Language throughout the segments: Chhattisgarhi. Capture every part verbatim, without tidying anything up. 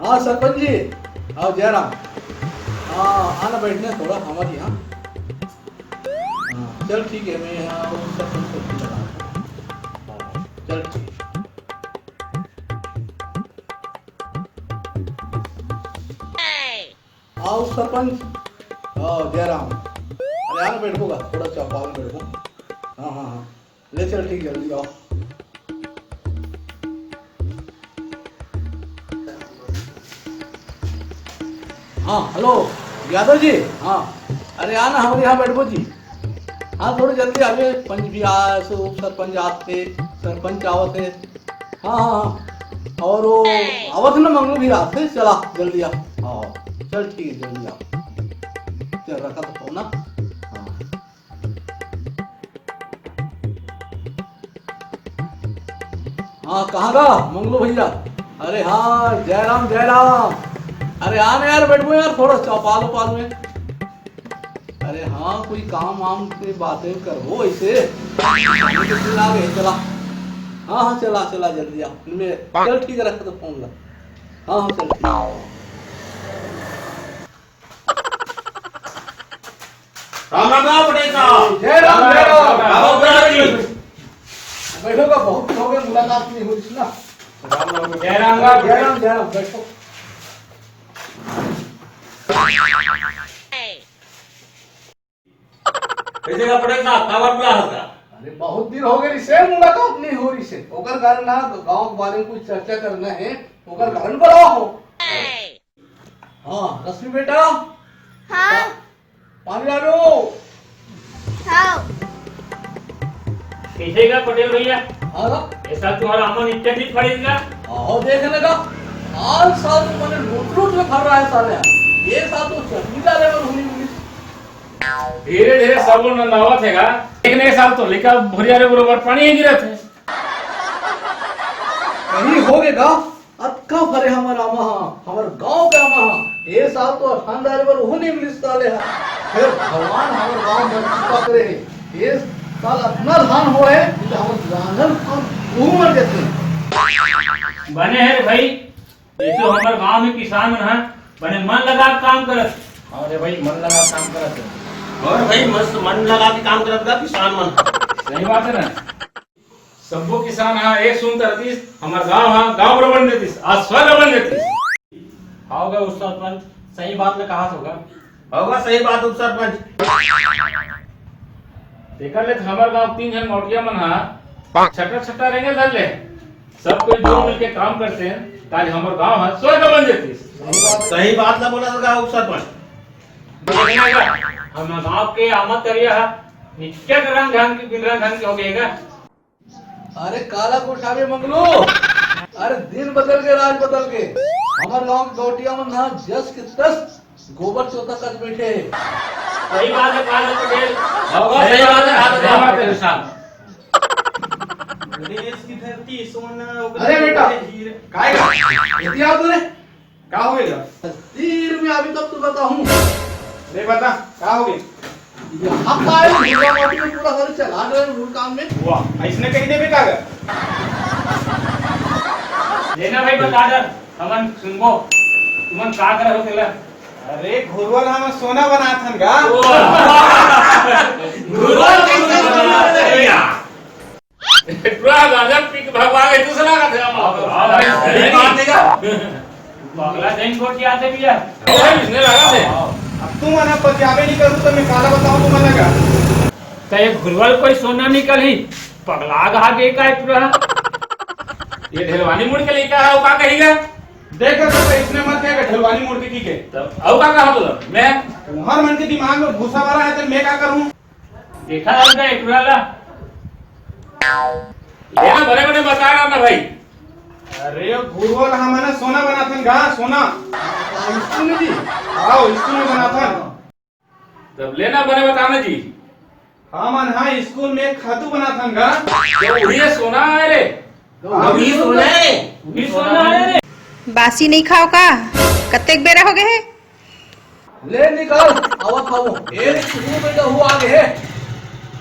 हाँ सरपंच जी, आओ जयराम। हाँ, आना बैठना थोड़ा हमारे यहाँ। हाँ, चल ठीक है, मैं यहाँ सरपंच को फोन लगा। हाँ, चल ठीक। आओ सरपंच। आओ जयराम। अरे, आना बैठोगा, थोड़ा चौपाल में बैठो। हाँ, हाँ, हाँ। ले चल, ठीक, जल्दी आओ। हाँ, हेलो, यादव जी। हाँ, अरे, आना, हमारे यहाँ बैठो जी। हाँ, थोड़ी जल्दी आवे, पंच भी आ, सो सरपंच आते, सरपंच आवत है। हाँ, हाँ, हाँ। और वो आवत ना, मंगलू भी आते, चला, जल्दी आ। हाँ, चल, ठीक है, जल्दी आ। चल, रखा तो फोन ना। हाँ। हाँ, कहाँ गा मंगलू भैया? अरे हाँ, जयराम, जयराम। अरे हाँ ना यार, बैठो यार, थोड़ा चौपाल उपाल में। अरे हाँ, कोई काम वाम के बातें करबो ऐसे। ये तो फिर आ गए, चला। हाँ, हाँ, चला, चला, जल्दी आ। मैं, चल ठीक है, रख दो फोन ला। हाँ, हाँ, चल ठीक है। राम राम राम पटेल साहब। जय राम, जय राम। राम राम। बैठो का, बहुत दिन हो गए, मुलाकात नहीं हुई थी ना। राम राम। जय राम राम। जय राम, जय राम, बैठो। कैसे का पटेल साहब, का बात हुआ हल्का? अरे बहुत दिन हो गए, इसे मुलाकात नहीं हो रही से। ओकर कारण ना गांव के बारे में कुछ चर्चा करना है, ओकर कारण बुलाओ हो। हाँ, रश्मि बेटा। हाँ। पा-, पानी ला लो। हाँ। कैसे का पटेल भैया? हाँ। ऐसा तुम्हारा अमन इतना नहीं फड़ेगा? आओ देख लेगा। साल साल तो मैंने लूट लूट के फर रहा है साले। ये साल तो चटनी डाले और हुनी हुनी। धीरे धीरे सब लोग नंदावत है का? एक नए साल तो लिखा भुरिया रे बरोबर पानी ही गिरत है। कहीं हो गए का? अतका फरे हमर आमा हा, हमर गांव के आमा हा। ए साल तो अठान डारे बर ओहू नइ मिलिस साले हा। फेर भगवान हमर गांव म कृपा करे हे। ए साल अतना धान होए हे कि हमर लांघन कोन ओहू मर जथे। बने हे रे भाई, ये तो हमर गांव में किसान मन हा बने मन लगा के काम करत। अरे भाई, मन लगा के काम करत हे। और भाई, मस्त मन लगा के काम करत गा किसान मन। सही बात है ना। सब्बो किसान हा एक सुनता रहिस, हमर गांव हा गांव बरोबर देतिस, आज स्वर्ग बन देतिस। हाव गा उप सरपंच, सही बात ल कहा होगा। होगा सही बात उप सरपंच। तेकर ले हमर गांव तीन झन नौटिया मन हा छट्टा छट्टा रेंगे धर ले। सब कोई जुल मिल के काम करते हैं, ताकि हमर गांव हा स्वर्ग बन देतिस। सही बात ला बोला सरकार उप सरपंच। हमर गांव के आमद तरिया हा नित्य रंग ढंग के बिन रंग ढंग के हो गएगा। अरे काला गोठावे मंगलू, अरे दिन बदल के राज बदल के। हमर गांव के गौटिया मन ना जस के तस गोबर चोता कस बैठे हे। सही बात है, काला पटेल। बाबा, सही बात है, हाथ सही बात है, विशाल। देश की धरती सोना, अरे बेटा, हीरे। काय का? इतिहास तूने? का हो गया? तीर में अभी तब तो बताऊं। अरे बता, का हो गया? ये हफ्ता है, पूरा माटी में पूरा घर चला गए, मूल काम में। वाह, ऐसने कही देबे का गा? लेना भाई, बता दे, हमन सुनबो, तुमन का करे हो तेला? अरे, घुरवल हमन सोना बनाथन गा। वाह। घुरवल कैसे सोना बनाथन? पूरा गांजा पी के भगवा गए, दूसरा का थे हम। हाँ, हाँ, सही बात है यार। पगला जैन गोटी आते भी यार। अरे, इसने लगा थे। अब तुम आना पतियावे नहीं करूँ तो मैं काला बताऊँ तुम लगा। तो ये घुरवल कोई सोना निकल ही, पगला गा के का पूरा। ये ढेलवानी मुड़ के लेकर आया, वो का कहेगा? देख तो इसने मत कहेगा ढेलवानी मुड़ के की के। तब अब का कहा तो मैं? तुम्हार मन के दिमाग में भूसा भरा है तो मैं का करूँ? देखा हमका एकरा ला। ये ना बड़े बड़े बता रहा ना भाई। अरे घुरवल हमन सोना बनाथन गा, सोना। स्कूल में जी? आओ, स्कूल में बनाथन। तब लेना बने बताना जी। हमन हा स्कूल में खातू बनाथन गा। तो वही सोना है रे। वही सोना है। वही सोना है रे। बासी नहीं खाओ का? कतेक बेरा हो गए है? ले निकाल, आवत हवं। ए, तू बेटा, हु आ गे हे।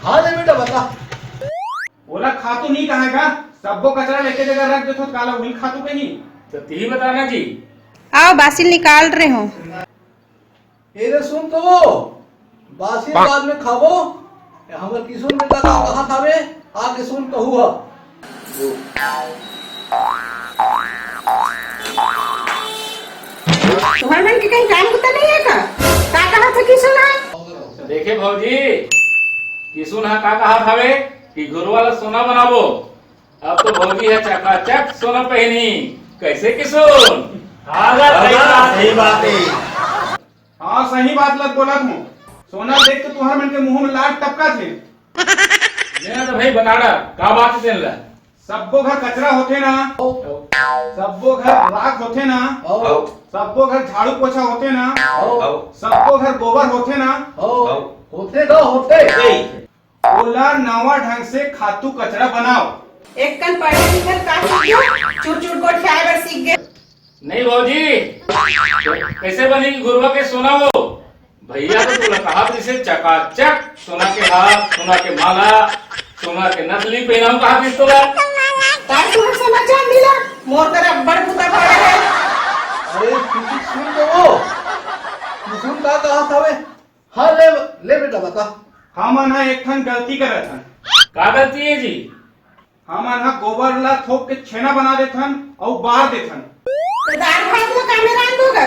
हाँ ले बेटा, बता। ओला खातू नहीं कहे का, सब्बो कचरा लेके जगह रख देथो, काला उही खातू कही। तो ती बताना जी। आओ, बासी ल निकाल रहे हों। ए रे, सुन तो वो, बासी ल बाद में खाबो। ए, हमर किसुन बेटा का कहा था बे, आके सुन कहू हा। तुम्हर मन के कहीं काम बुता नहीं है का? का कहा था किसुन हा? देखे भौजी, किसुन हा का कहा था बे कि घुरवा ला सोना बनाबो। अब तो भौजी ह चकाचक सोना पहनी। कैसे किसुन? हाँ, सही बात है। हाँ, सही बात लग बोलत हूँ। सोना देख के तुहर मन के मुंह में लार टपकत हे। लेना तो भाई बता रहा, का बात है तेन ला? सब्बो घर कचरा होथे ना, सब्बो घर राख होथे ना, सब्बो घर झाड़ू पोछा होथे ना, सब्बो घर गोबर होथे ना, होथे ना, होथे। ओला नवा ढंग से खातू कचरा बनाओ। एक कन पढ़े लिखे ल का सीख गयो, चुर चुर गोठियाए बर सीख गए। नहीं भौजी, कैसे बनी घुरवा के सोना वो? भैया तो तोला कहा जैसे चकाचक सोना के हार, सोना के माला, सोना के नथली पहनाऊ कहा किस तोला। तार तुम्हें समाचार मिला, मोर कर अब्बड़ बुता पड़ा है। अरे, तू सुन तो वो, तू सुन का कहा था बे? हाँ, ले, ले बेटा, बता। हमन ह एक ठन गलती करत हन। का गलती है जी? हमन ह गोबर ला थोक के छेना बना देथन अउ बार देथन। तो दार भात ला कामे रांध दोगा?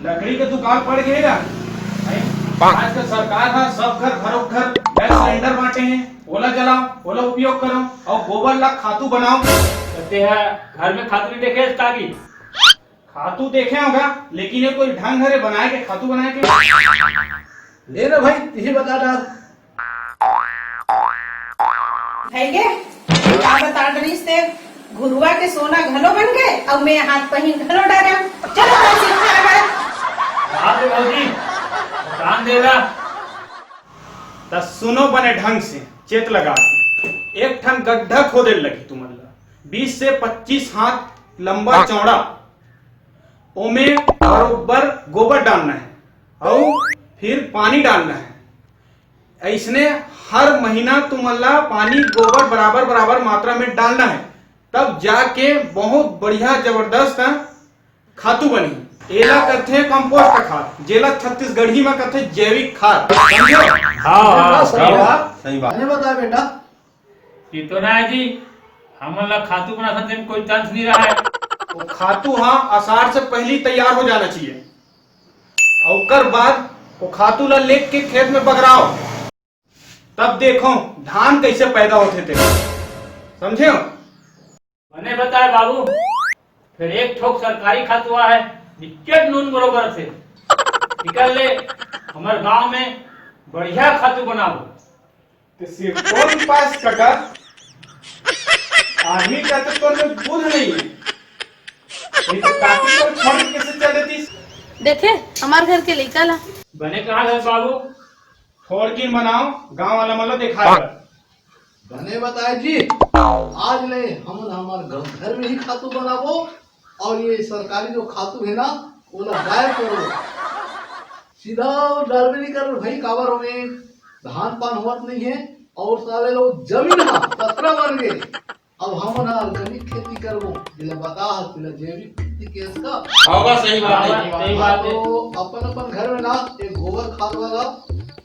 लकड़ी के दुकान पड़ गए ना। नहीं? आजकल सरकार ह सब घर घरों घर गैस सिलेंडर बांटे हैं, ओला जलाओ, ओला उपयोग करो अउ गोबर ला खातू बनाओ। कहते हैं घर में खातू नहीं देखे इस कागी। खातू देखे होगा, लेकिन ये कोई ढंग हरे बनाए के, खातू बनाए के? ले ना भाई, तिही बता डार। भैया, का बता डरिस ते? घुरुआ के सोना घलो बन गए, अउ मैं हाथ पहिन घलो डरम। चलो, बस इतना अगर। बाप रे भौजी, कान देगा। त सुनो बने ढंग से, चेत लगा के। एक ठन गड्ढा खोदे लगी तुमन ला, बीस से पच्चीस हाथ लंबा चौड़ा। ओमे बरोबर गोबर डालना है अउ फिर पानी डालना है। ऐसने हर महीना तुमन ला पानी गोबर बराबर बराबर मात्रा में डालना है, तब जाके बहुत बढ़िया जबरदस्त खातू बनही। एला कथे कंपोस्ट खाद, जेला छत्तीसगढ़ी में कथे जैविक खाद। समझो? हाँ, हाँ, सही बात। सही बात। ये बता बेटा, ये तो ना है जी, हमन ला खातू बनाथन तेन कोई तंत्र नहीं रहा है। वो खातू हाँ आषाढ़ से पहले तैयार हो जाना चाहिए। और ओकर बाद वो खातू ला लेके खेत में बगराओ, तब देखो धान कैसे पैदा होथे ते। समझे हो? बने बताए बाबू, फिर एक ठोक सरकारी खातू आहे, निक्केट नून बरोबर थे। निकल ले, हमर गांव में बढ़िया खातू बनाबो। ते सिर्फ कौन पास कका? आदमी का तो तोर में बुध नहीं है। ये तो काकी को छोड़ के कैसे चल देती? देखे, हमार घर के लइका ला। बने कहा घर बाबू? थोड़किन बनाओ, गांव वाला मन ला दिखाए बर। बने बताए जी, आज ले हमन हमार घर, घर में ही खातू बनाबो और ये सरकारी जो खातू है ना, ओला गायब करो। सीधा डालबे नहीं कर भाई, काबर हमें धान पान होवत नहीं है और साले लोग जमीन हा कचरा बन गए। अब हमन ह ऑर्गेनिक खेती करबो, जेला बता ह, तेला जैविक खेती के इसका। हाँ, बस सही बात है। हाँ, सही बात है। तो अपन अपन घर में ना एक गोबर खाद वाला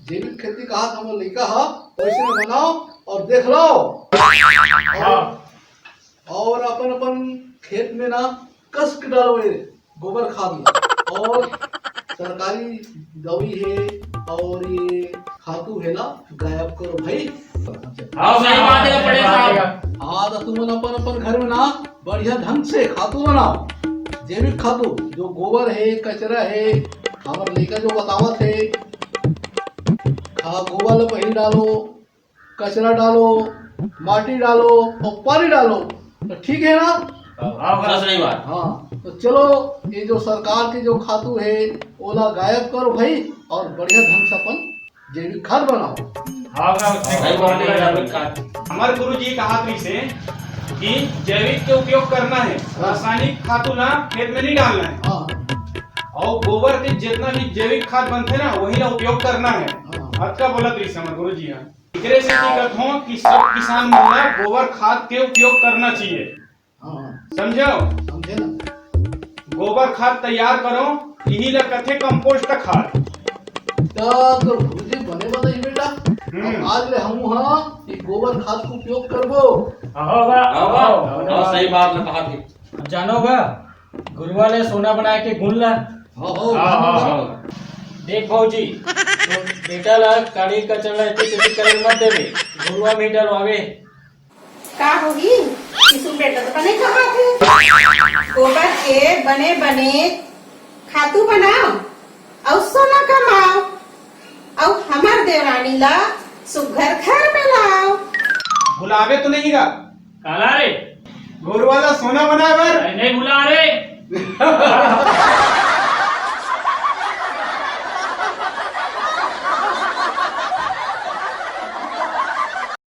जैविक खेती कहा हमर लइका ह, वैसे में बनाओ और देख लो। और, हाँ। और अपन अपन खेत में ना कस के डालो ये गोबर खाद ला। और सरकारी दवाई है और ये खातू है ला, गायब करो भाई। हाँ, सही बात है, पटेल साहब। हाँ, तो तुमन अपन अपन घर में ना बढ़िया ढंग से खातू बनाओ, जैविक खातू, जो गोबर है, कचरा है, हमर लइका जो बतावत है, हाँ, गोबर ला पहिली डालो, कचरा डालो, माटी डालो और पानी डालो, तो ठीक है ना? हाँ, हाँ, सही बात। हाँ, तो चलो, ये जो सरकार के जो खातू है, ओला गायब करो भाई, और बढ़िया ढंग से अपन जैविक खाद बनाओ। हाँ, हाँ, सही बात है, जैविक खाद। हमारे गुरु जी कहा थे कि जैविक के उपयोग करना है, हाँ। रासायनिक खातू ला खेत में नहीं डालना है। हाँ। और गोबर के जितना भी जैविक खाद बनते ना, वही ला उपयोग करना है। हाँ। अतका बोला थे हमारे गुरु जी। एकरे सेती कथों कि सब किसान मन ला गोबर खाद के उपयोग करना चाहिए। हाँ। समझो? समझे ना? गोबर खाद तैयार करो, इही ला कथे कंपोस्ट खाद। त तोर भौजी बने बताइस बेटा। हम्म। अब आज ले हमू हा ये गोबर खाद के उपयोग करबो। हाँ, हाँ, हाँ, हाँ, हाँ, हाँ। सही बात ल कहा थे। अब जानो गा, घुरूवा ले सोना बनाए के गुन ला। हाँ, हाँ, हाँ, हाँ, हाँ। हाँ। देख भौजी, तो बेटा ला काड़ी कचरा ला एती तेती करे मत देबे, घुरूवा में डलवावे। का होही? किसुन बेटा तो नहीं कहाथे। गोबर के बने बने खातू बनाओ, अउ सोना कमाओ, अउ हमर देवरानी ला सुघर घर में लाओ। भुलावे तो नहीं गा? काला रे? घुरूवा ला सोना बनाए बर। अरे नहीं भुला रे।